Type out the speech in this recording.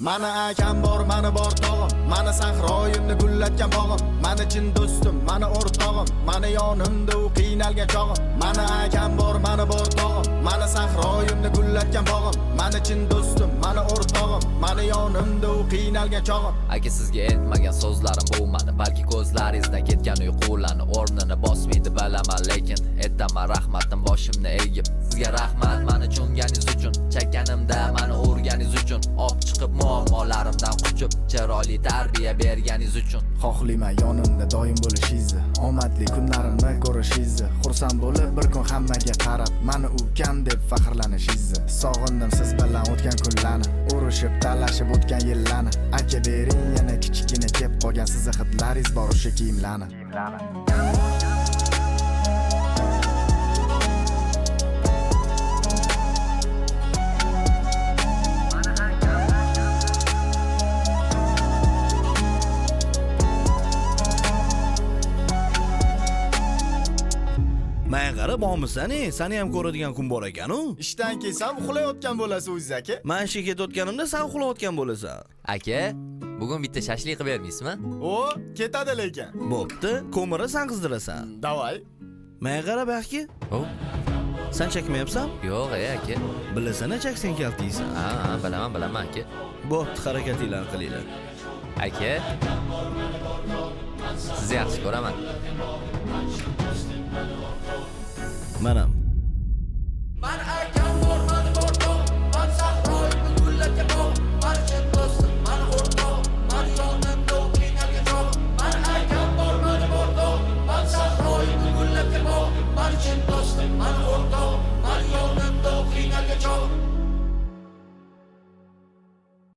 Mani akam bor, mani bor tog'im, mani sahroyimni gullatgan bog'im, mani chin do'stim, mani o'rtog'im, mani yonimda u qiynalgan chog'im. Mani akam bor, mani bor tog'im, mani sahroyimni gullatgan bog'im, mani chin do'stim, mani o'rtog'im, mani yonimda u qiynalgan chog'im. Aka, sizga aytmagan so'zlarim bu mani, balki ko'zlaringizdan ketgan uyqularni o'rnini bosmaydi bilaman, lekin aytaman rahmatim boshimni egib. Sizga rahmat mani cho'nganingiz uchun, chakkanimda mani urganingiz uchun, olib chiqib muammolarimdan quchib, chiroyli tarbiya berganingiz uchun. Xohlayman yonimda doim bo'lishingizni, omadli kunlarimni ko'rishingizni, xursand bo'lib bir kun hammaga qarab mani ukam deb faxrlanishingizni. Sog'indim siz bilan o'tgan kunlarni, urushib talashib o'tgan yillarni. Aka bering yana kichkina kep qolgan sizni hidlaringiz bor o'sha kiyimlarni. Manga qara, bormisan, e? Sani ham ko'radigan kun bor ekan-u. Ishdan kelsam uxlayotgan bo'lasiz o'zingiz aka. Men ishga ketayotganimda sen uxlayotgan bo'lasan. Aka, bugun bitta shashlik qilib bermaysizmi? O, ketadi lekin. Bo'pti, ko'miri sen qizdirasan. Davay. Manga qara, baxki. O, Sen chekmayapsan? yo'q, ey aka. Bilasana, chaksang kaltiysan. Ha, ha, bilaman, bilaman aka. Bo'pti, harakatinglarni qilinglar. Aka, sizni yaxshi ko'raman. Manam.